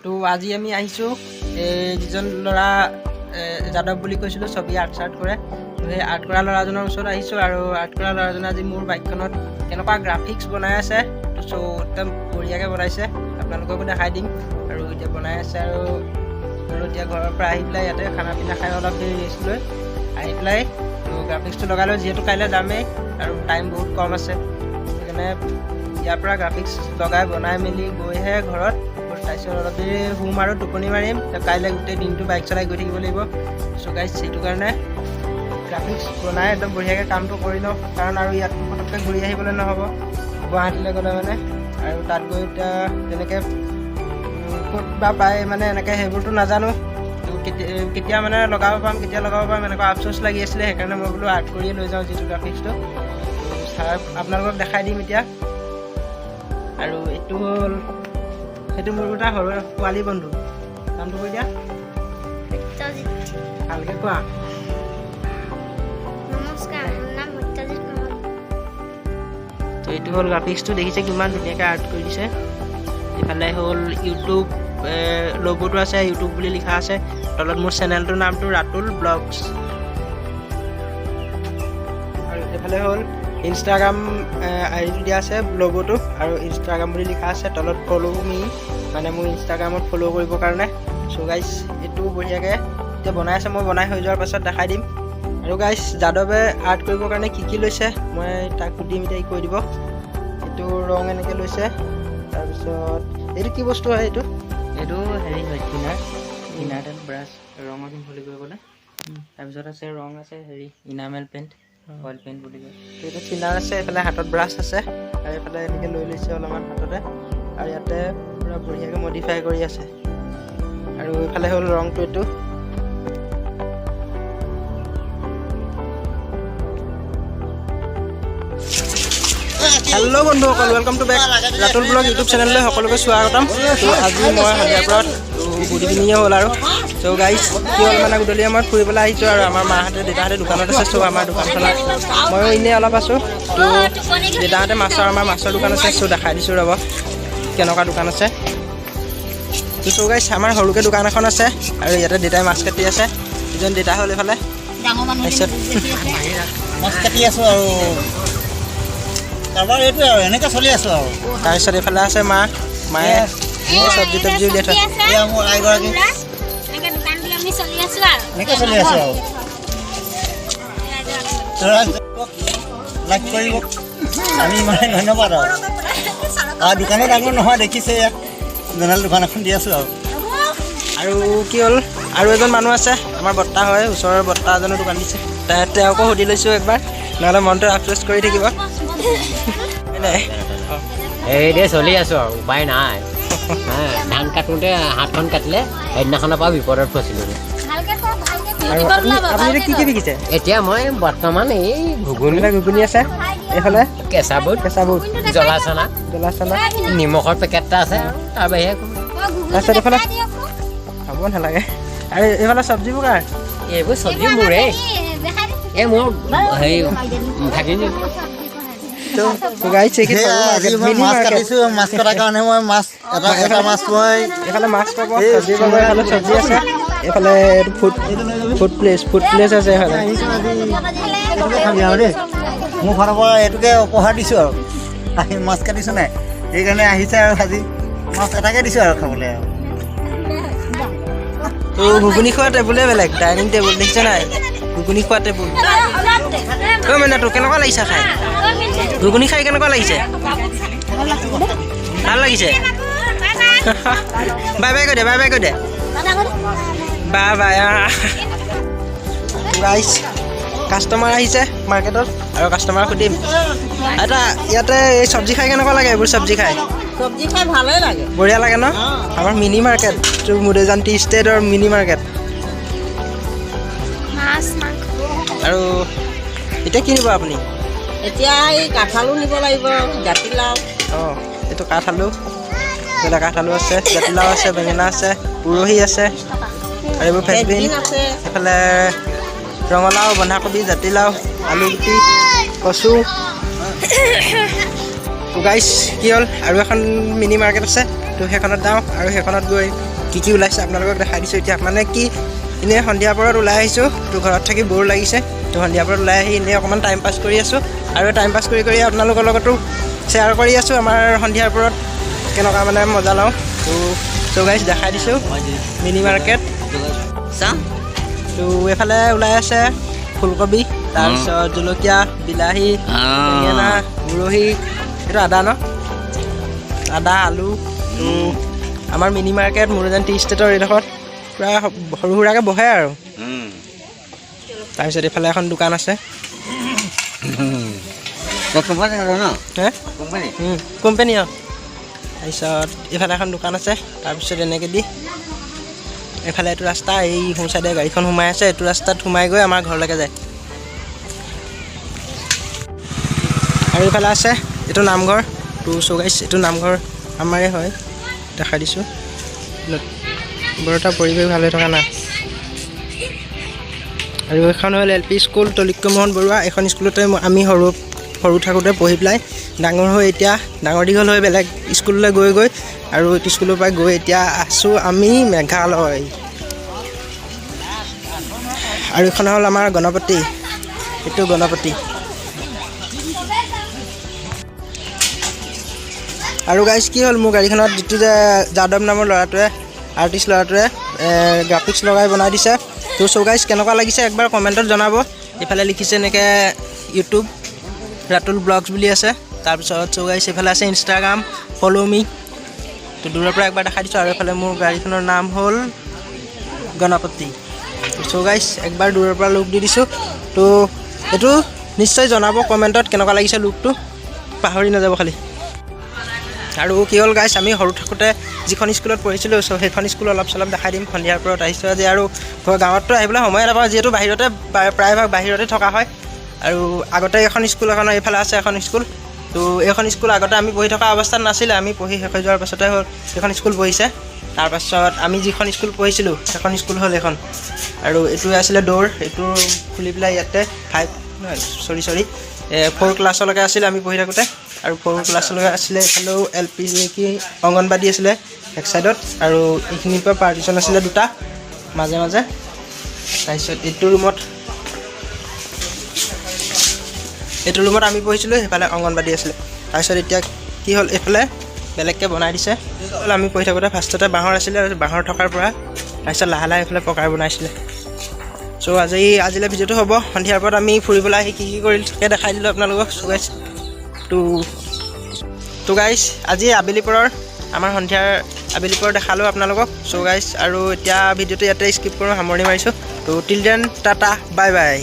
তো আজি আমি আহিছোঁ, এই যিজন ল'ৰা যাদৱ বুলি কৈছিলোঁ, ছবি আৰ্ট চাৰ্ট কৰে, তো সেই আৰ্ট কৰা ল'ৰাজনৰ ওচৰত আহিছোঁ। আৰু আৰ্ট কৰা ল'ৰাজনে আজি মোৰ বাইকখনত কেনেকুৱা গ্ৰাফিক্স বনাই আছে, তো চ' একদম বঢ়িয়াকৈ বনাইছে, আপোনালোককো দেখাই দিম। আৰু এতিয়া বনাই আছে। আৰু আৰু এতিয়া ঘৰৰ পৰা আহি পেলাই ইয়াতে খানা পিনা খাই অলপ দেৰি ৰেষ্ট লৈ আহি পেলাই তো গ্ৰাফিক্সটো লগাই লৈ, যিহেতু কাইলৈ যামেই আৰু টাইম বহুত কম আছে, সেইকাৰণে ইয়াৰ পৰা গ্ৰাফিক্স লগাই বনাই মেলি গৈহে ঘৰত তাৰপিছত অলপ দেৰি শুম আৰু টোপনি মাৰিম। কাইলৈ গোটেই দিনটো বাইক চলাই গৈ থাকিব লাগিব। চ' গাইজ, সেইটো কাৰণে গ্ৰাফিক্স বনাই একদম বঢ়িয়াকৈ কামটো কৰি লওঁ, কাৰণ আৰু ইয়াত পটককৈ ঘূৰি আহিবলৈ নহ'ব গুৱাহাটীলৈ গ'লে মানে। আৰু তাত গৈ এতিয়া তেনেকৈ ক'ত বা পায় মানে এনেকৈ সেইবোৰতো নাজানো। তো কেতিয়া কেতিয়া মানে লগাব পাম, কেতিয়া লগাব পাম, এনেকুৱা আফচোচ লাগি আছিলে। সেইকাৰণে মই বোলো আৰ্ট কৰিয়ে লৈ যাওঁ যিটো গ্ৰাফিক্সটো। ছাৰ, আপোনালোকক দেখাই দিম এতিয়া। আৰু এইটো হ'ল, সেইটো মোৰ এটা সৰু পোৱালি বন্ধু। নামটো কৈ দিয়া। সত্যজিৎ। ভালকৈ কোৱা। নমস্কাৰ, মোৰ নাম সত্যজিৎ মহন্ত। তো এইটো হ'ল গ্ৰাফিক্সটো, দেখিছে কিমান ধুনীয়াকৈ আৰ্ট কৰি দিছে। এইফালে হ'ল ইউটিউব লগ'টো আছে, ইউটিউব বুলি লিখা আছে। তলত মোৰ চেনেলটোৰ নামটো ৰাতুল ব্লগছ। আৰু এইফালে হ'ল ইনষ্টাগ্ৰাম আই ডি দিয়া আছে, লগ'টো আৰু ইনষ্টাগ্ৰাম বুলি লিখা আছে। তলত ফ'ল' মি, মানে মোৰ ইনষ্টাগ্ৰামত ফ'ল' কৰিবৰ কাৰণে। চ' গাইজ, এইটো বঢ়িয়াকৈ এতিয়া বনাই আছে, মই বনাই হৈ যোৱাৰ পাছত দেখাই দিম। আৰু গাইজ, যাদৱে আৰ্ট কৰিবৰ কাৰণে কি কি লৈছে মই তাক সুধিম এতিয়া, ই কৈ দিব। এইটো ৰং এনেকৈ লৈছে। তাৰপিছত এইটো কি বস্তু হয় এইটো? এইটো হেৰি হয়, থিনাৰ, থিনাৰ ব্ৰাছ, ৰঙত মিহলি কৰিবলৈ। তাৰপিছত আছে ৰং আছে, হেৰি ইনামেল পেইণ্ট, অইল পেইণ্ট বুলি কয়। এইটো থিনাৰ আছে, এইফালে হাতত ব্ৰাছ আছে আৰু এইফালে এনেকৈ লৈ লৈছে অলপমান হাততে আৰু ইয়াতে পূৰা বঢ়িয়াকৈ মডিফাই কৰি আছে। আৰু এইফালে হ'ল ৰংটো এইটো। হেল্ল' বন্ধুসকল, welcome to back Ratul blog YouTube চেনেললৈ সকলোকে স্বাগতম। ত' আজি মই সন্ধিয়াৰ পৰা গুড ইভিনিঙে হ'ল। আৰু চ' গাইজ, কি হ'ল মানে গধূলি সময়ত ফুৰিবলৈ আহিছোঁ আৰু আমাৰ মাহঁতে দেউতাহঁতে দোকানত আছে। চ' আমাৰ দোকানখনত ময়ো এনেই অলপ আছোঁ। ত' দেউতাহঁতে মাছৰ, আমাৰ মাছৰ দোকান আছে। চ' দেখাই দিছোঁ ৰ'ব কেনেকুৱা দোকান আছে। ত' চ' গাইজ, আমাৰ সৰুকৈ দোকান এখন আছে আৰু ইয়াতে দেউতাই মাছ কাটি আছে। এজন দেউতা হ'ল এইফালে। ডাঙৰ মানুহ। তাৰপিছত মাছ কাটি আছোঁ আৰু কাৰবাৰ এইটোৱে আৰু এনেকৈ চলি আছোঁ আৰু। তাৰপিছত এইফালে আছে মা, মায়ে এই চব্জি তব্জি উলিয়াই থয়। এয়া মোৰ আইগৰাকী। এনেকে দোকান দি আমি চলি আছো আৰু। এনেকৈ চলি আছোঁ আৰু। লাইক কৰিব, আমি মানে ধন্যবাদ। আৰু দোকানো ডাঙৰ নহয়, দেখিছে, ইয়াত জেনেৰেল দোকান এখন দি আছোঁ আৰু। আৰু কি হ'ল, আৰু এজন মানুহ আছে, আমাৰ বৰ্তা হয়, ওচৰৰ বৰ্তা এজনৰ দোকান দিছে। তেওঁকো সুধি লৈছোঁ একবাৰ, নহ'লে মনটো আফচোচ কৰি থাকিব নাই। এই দে চলি আছোঁ আৰু উপায় নাই। হা, ধান কাটোঁতে হাতখন কাটিলে, সেইদিনাখনৰ পৰা বিপদত ফচিলোঁ। ভালকে কওক, ভালকে। আৰু আপুনি এতিয়া কি কি বিকিছে? এতিয়া মই বৰ্তমান এই ঘুগুনি। এইফালে ঘুগুনি আছে, এইফালে কেঁচা বুট। কেঁচা বুট। জ্বলা চানা। জ্বলা চানা। নিমখৰ পেকেট এটা আছে আৰু তাৰ বাহিৰে একো নাই। তাৰপিছত এইফালে খাব নালাগে। আৰু এইফালে চব্জিবোৰ কাৰ? এইবোৰ চব্জি মোৰে, এই মোৰ হেৰি ভাগিনী। তো গাইজ, এইখিনি সেয়া সৰু আজি মাৰ্কেট, মই মিনি মাছ মাৰ্কেট। কাটিছোঁ, মাছ কটাৰ কাৰণে মই মাছ এটা এটা মাছ মই এইফালে মাছ পাব, চব্জি পাব, এইফালে চব্জি আছে। এইফালে এইটো ফুড প্লেচ আছে এইফালে। আহিছোঁ আজি, এইটোকে খাবি আৰু দেই। মোৰ ফালৰ পৰা এইটোকে উপহাৰ দিছোঁ আৰু আহি মাছ কাটিছোঁ নাই, সেইকাৰণে আহিছে আৰু আজি মাছ এটাকে দিছোঁ আৰু খাবলৈ আৰু। তো ঘুগুনি খোৱা টেবুলে বেলেগ, ডাইনিং টেবুল দেখিছে নাই? ঘুগুনি খোৱা টেবুল। ঐ মাইনা, তোৰ কেনেকুৱা লাগিছে খাই? ঘুগুনি খাই কেনেকুৱা লাগিছে? ভাল লাগিছে? বাই বাই কৈ দে, বাই বাই কৈ দে, বাই বাই। গাইছ, কাষ্টমাৰ আহিছে মাৰ্কেটত আৰু কাষ্টমাৰ সুধিম এটা ইয়াতে এই চব্জি খাই কেনেকুৱা লাগে? এইবোৰ চব্জি খাই? চব্জি খাই ভালেই লাগে। বঢ়িয়া লাগে ন? আমাৰ মিনি মাৰ্কেট, মুদেজান টি ষ্টেটৰ মিনি মাৰ্কেট। মাছ মাংস। আৰু এতিয়া কি নিব আপুনি? এতিয়া এই কাঁঠালো নিব লাগিব, জাতিলাও। অঁ, এইটো কাঠ আলু, এইফালে কাঠ আলু আছে, জাতিলাও আছে, বেঙেনা আছে, উৰহি আছে আৰু এইবোৰ ফ্ৰেঞ্চবিন। ফ্ৰেঞ্চবিন আছে। এইফালে ৰঙালাও, বন্ধাকবি, জাতিলাও, আলুগুটি, কচু। গাইছ, কি হ'ল, আৰু এখন মিনি মাৰ্কেট আছে, তো সেইখনত যাওঁ আৰু সেইখনত গৈ কি কি ওলাইছে আপোনালোকক দেখাই দিছোঁ এতিয়া। মানে কি, এনেই সন্ধিয়া পৰত ওলাই আহিছোঁ। তো ঘৰত থাকি ব'ৰ লাগিছে, তো সন্ধিয়া পৰত ওলাই আহি এনেই অকণমান টাইম পাছ কৰি আছোঁ আৰু টাইম পাছ কৰি কৰি আপোনালোকৰ লগতো শ্বেয়াৰ কৰি আছোঁ আমাৰ সন্ধিয়াৰ পৰত কেনেকুৱা মানে মজা লওঁ। তো চ' গাইজ, দেখাই দিছোঁ মিনি মাৰ্কেট। চাওঁ। তো এইফালে ওলাই আছে ফুলকবি, তাৰপিছত জলকীয়া, বিলাহী, বেঙেনা, উৰহি, এইটো আদা ন, আদা, আলু। তো আমাৰ মিনি মাৰ্কেট মৰুজান টি ষ্টেটৰ এইডোখৰত পূৰা সৰু সুৰাকৈ বহে আৰু। তাৰপিছত এইফালে এখন দোকান আছে। কোম্পানী ন? হে। কোম্পানী। কোম্পানী, অঁ। তাৰপিছত এইফালে এখন দোকান আছে। তাৰপিছত এনেকৈ দি এইফালে এইটো ৰাস্তা, এই সোঁ চাইডে গাড়ীখন সোমাই আছে, এইটো ৰাস্তাত সোমাই গৈ আমাৰ ঘৰলৈকে যায়। আৰু এইফালে আছে এইটো নামঘৰ। তো চ' গাইছ, এইটো নামঘৰ আমাৰে হয়, দেখাই দিছোঁ। বৰ এটা পৰিৱেশ ভাল হৈ থকা নাই। আৰু এইখন হ'ল এল পি স্কুল তলিক্য মোহন বৰুৱা। এইখন স্কুলতে আমি সৰু সৰু থাকোঁতে পঢ়ি পেলাই ডাঙৰ হৈ এতিয়া ডাঙৰ দীঘল হৈ বেলেগ স্কুললৈ গৈ গৈ আৰু এইটো স্কুলৰ পৰা গৈ এতিয়া আছোঁ আমি মেঘালয়। আৰু এইখন হ'ল আমাৰ গণপতি, এইটো গণপতি। আৰু গাইজ, কি হ'ল, মোৰ গাড়ীখনত যিটো যে যাদৱ নামৰ ল'ৰাটোৱে, আৰ্টিষ্ট ল'ৰাটোৱে গ্ৰাফিক্স লগাই বনাই দিছে। তো চ' গাইজ, কেনেকুৱা লাগিছে একবাৰ কমেণ্টত জনাব। এইফালে লিখিছে এনেকৈ ইউটিউব ৰাতুল ব্লগছ বুলি আছে। তাৰপিছত চ' গাইজ, এইফালে আছে ইনষ্টাগ্ৰাম, ফ'ল' মি। তো দূৰৰ পৰা একবাৰ দেখাই দিছোঁ। আৰু এইফালে মোৰ গাড়ীখনৰ নাম হ'ল গণপতি। চ' গাইজ, একবাৰ দূৰৰ পৰা লুক দি দিছোঁ। তো এইটো নিশ্চয় জনাব কমেণ্টত কেনেকুৱা লাগিছে লুকটো, পাহৰি নাযাব খালি। আৰু কি হ'ল গাইছ, আমি সৰু থাকোঁতে যিখন স্কুলত পঢ়িছিলোঁ, চ' সেইখন স্কুল অলপ চলপ দেখাই দিম। সন্ধিয়াৰ পৰত আহিছোঁ আজি আৰু ঘৰ গাঁৱততো আহিবলৈ সময়ে নাপাওঁ, যিহেতু বাহিৰতে প্ৰায়ভাগ বাহিৰতে থকা হয়। আৰু আগতে এখন স্কুল এখন এইফালে আছে এখন স্কুল। তো এইখন স্কুল আগতে আমি পঢ়ি থকা অৱস্থাত নাছিলে, আমি পঢ়ি শেষ হৈ যোৱাৰ পাছতে হ'ল সেইখন স্কুল বহিছে। তাৰপাছত আমি যিখন স্কুল পঢ়িছিলোঁ সেইখন স্কুল হ'ল এইখন। আৰু এইটোৱে আছিলে দৌৰ, এইটো খুলি পেলাই ইয়াতে ফাইভ নহয়, চৰি চৰি, ফ'ৰ ক্লাছলৈকে আছিলে আমি পঢ়ি থাকোঁতে। আৰু ফ'ৰ ক্লাছলৈকে আছিলে। এইফালেও এল পি নেকি অংগনবাদী আছিলে এক চাইডত, আৰু এইখিনিৰ পৰা পাৰ্টিশ্যন আছিলে দুটা মাজে মাজে। তাৰপিছত এইটো ৰুমত আমি পঢ়িছিলোঁ, সেইফালে অংগনবাদী আছিলে। তাৰপিছত এতিয়া কি হ'ল, এইফালে বেলেগকৈ বনাই দিছে। আমি পঢ়ি থাকোঁতে ফাৰ্ষ্টতে বাঁহৰ আছিলে, আৰু বাঁহৰ থকাৰ পৰা তাৰপিছত লাহে লাহে এইফালে পকাৰ বনাইছিলে। চ' আজিলৈ ভিডিঅ'টো হ'ব। সন্ধিয়াৰ পৰত আমি ফুৰিবলৈ আহি কি কি কৰিলোঁ তাকে দেখাই দিলোঁ আপোনালোকক। চ' গাইছ, তো গাইছ, আজি আবেলি পৰৰ আমাৰ সন্ধিয়াৰ আবেলি পৰ দেখালোঁ আপোনালোকক। চ' গাইছ, আৰু এতিয়া ভিডিঅ'টো ইয়াতে স্কিপ কৰোঁ, সামৰণি মাৰিছোঁ। তো till then, tata, bye bye.